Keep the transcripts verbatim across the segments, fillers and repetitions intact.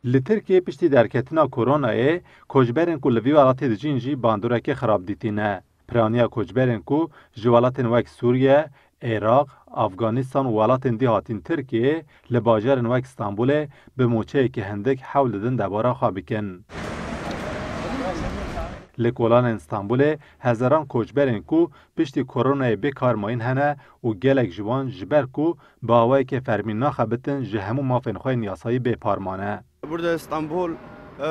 Li Tirkiyê piştî derketina koronayê, koçberên ku li vî welatê dijîn jî bandoreke xirab dîtîne. Piraniya koçberên ku ji welatên wek Sûriye, Iraq, Afganistan û welatên dî hatîn Tirkiyeyê li bajarên wek Stenbolê bi mûçeyekî hindik hewl didin debara xwe bikin. Li kolanên Stenbolê hezaran koçberên ku piştî koronayê bê kar mayîn hene û gelek ji wan ji ber ku bi awayeke fermî naxebitin ji hemû mafên xwe yên yasayî bê par mane. Burada İstanbul, e,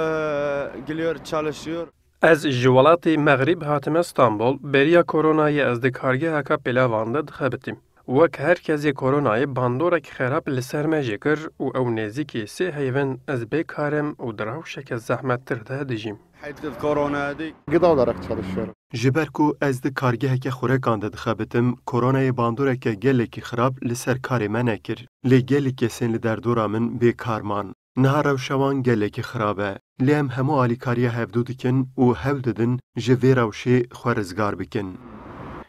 geliyor, çalışıyor. Ez ji welatê Mexrîb hatime Stenbol. Beriya koronayê ez di kargeheka pêlavan de dixebitîm. Wek her kesê koronayê bandorek xerab li ser me jê kir û ew nêzîkî sê heyvin ez bê kar im û di rewşeke zehmettir de dijîm. Gıda olarak çalışıyorum. Ji ber ku ez di kargeheke xurekan de dixebitim, koronayê bandoreke gelekî xirab li ser karê me nekir. Lê gelek kesên li derdora min bê kar man. Niha rewşa wan gelekî xirab e. Lê em hemû alîkariya hevdû dikin û hewl didin ji vê rewşê xwe rizgar bikin.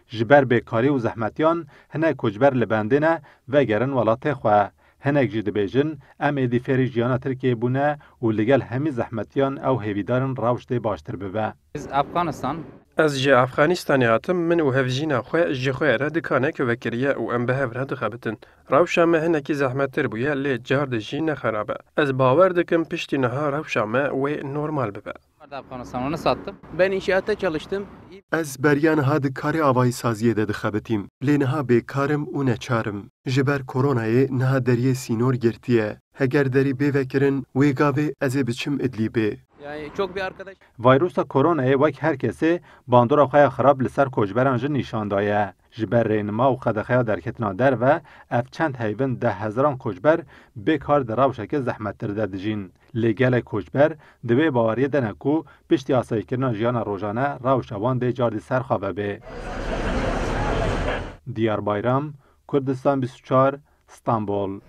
Ji ber bêkarî û zehmetiyan hinek koçber li bendê ne vegerin welatê xwe. Hinek jî dibêjin, em êdî fêrî jiyana Tirkiyeyê bûne û li gel hemî zehmetiyan ew hêvîdar in rewş dê baştir bibe. Biz Afganistan. Ez ji Afganistanê hatim, min û hevjîna xwe ji xwe re dikanek vekiriye û em bi hev re dixebitin. Rewşa me hinekî zehmettir bûye, lê car di jî ne xerab e. Ez bawer dikim piştî niha rewşa me wê normal bibe. Afganistan, onu sattım. Ben inşaatta çalıştım. Ez beriya niha di karê avayîsaziyê de dixebitîm. Lê niha bêkar im û neçar im. Ji ber koronayê niha deriyê sînor girtiye. Heger derî bê vekirin, wê gavê ez ê biçim Idlîbê. Yani çok bir arkadaş. Vayrusa koronayê wek her kesê bandora xwe ya xirab li ser koçberan jî nîşan daye. Ji ber rênima û qedexeya derketina derve, ev çend heyvin deh hezaran koçber bê kar di rewşeke zehmettir de dijîn. Lê gelek koçber di vê baweriyê de ne ku piştî asayîkirina jiyana rojane rewşa wan dê car dî ser xwe vebe. Diyar Bayram, Kurdistan bîst û çar, Stenbol.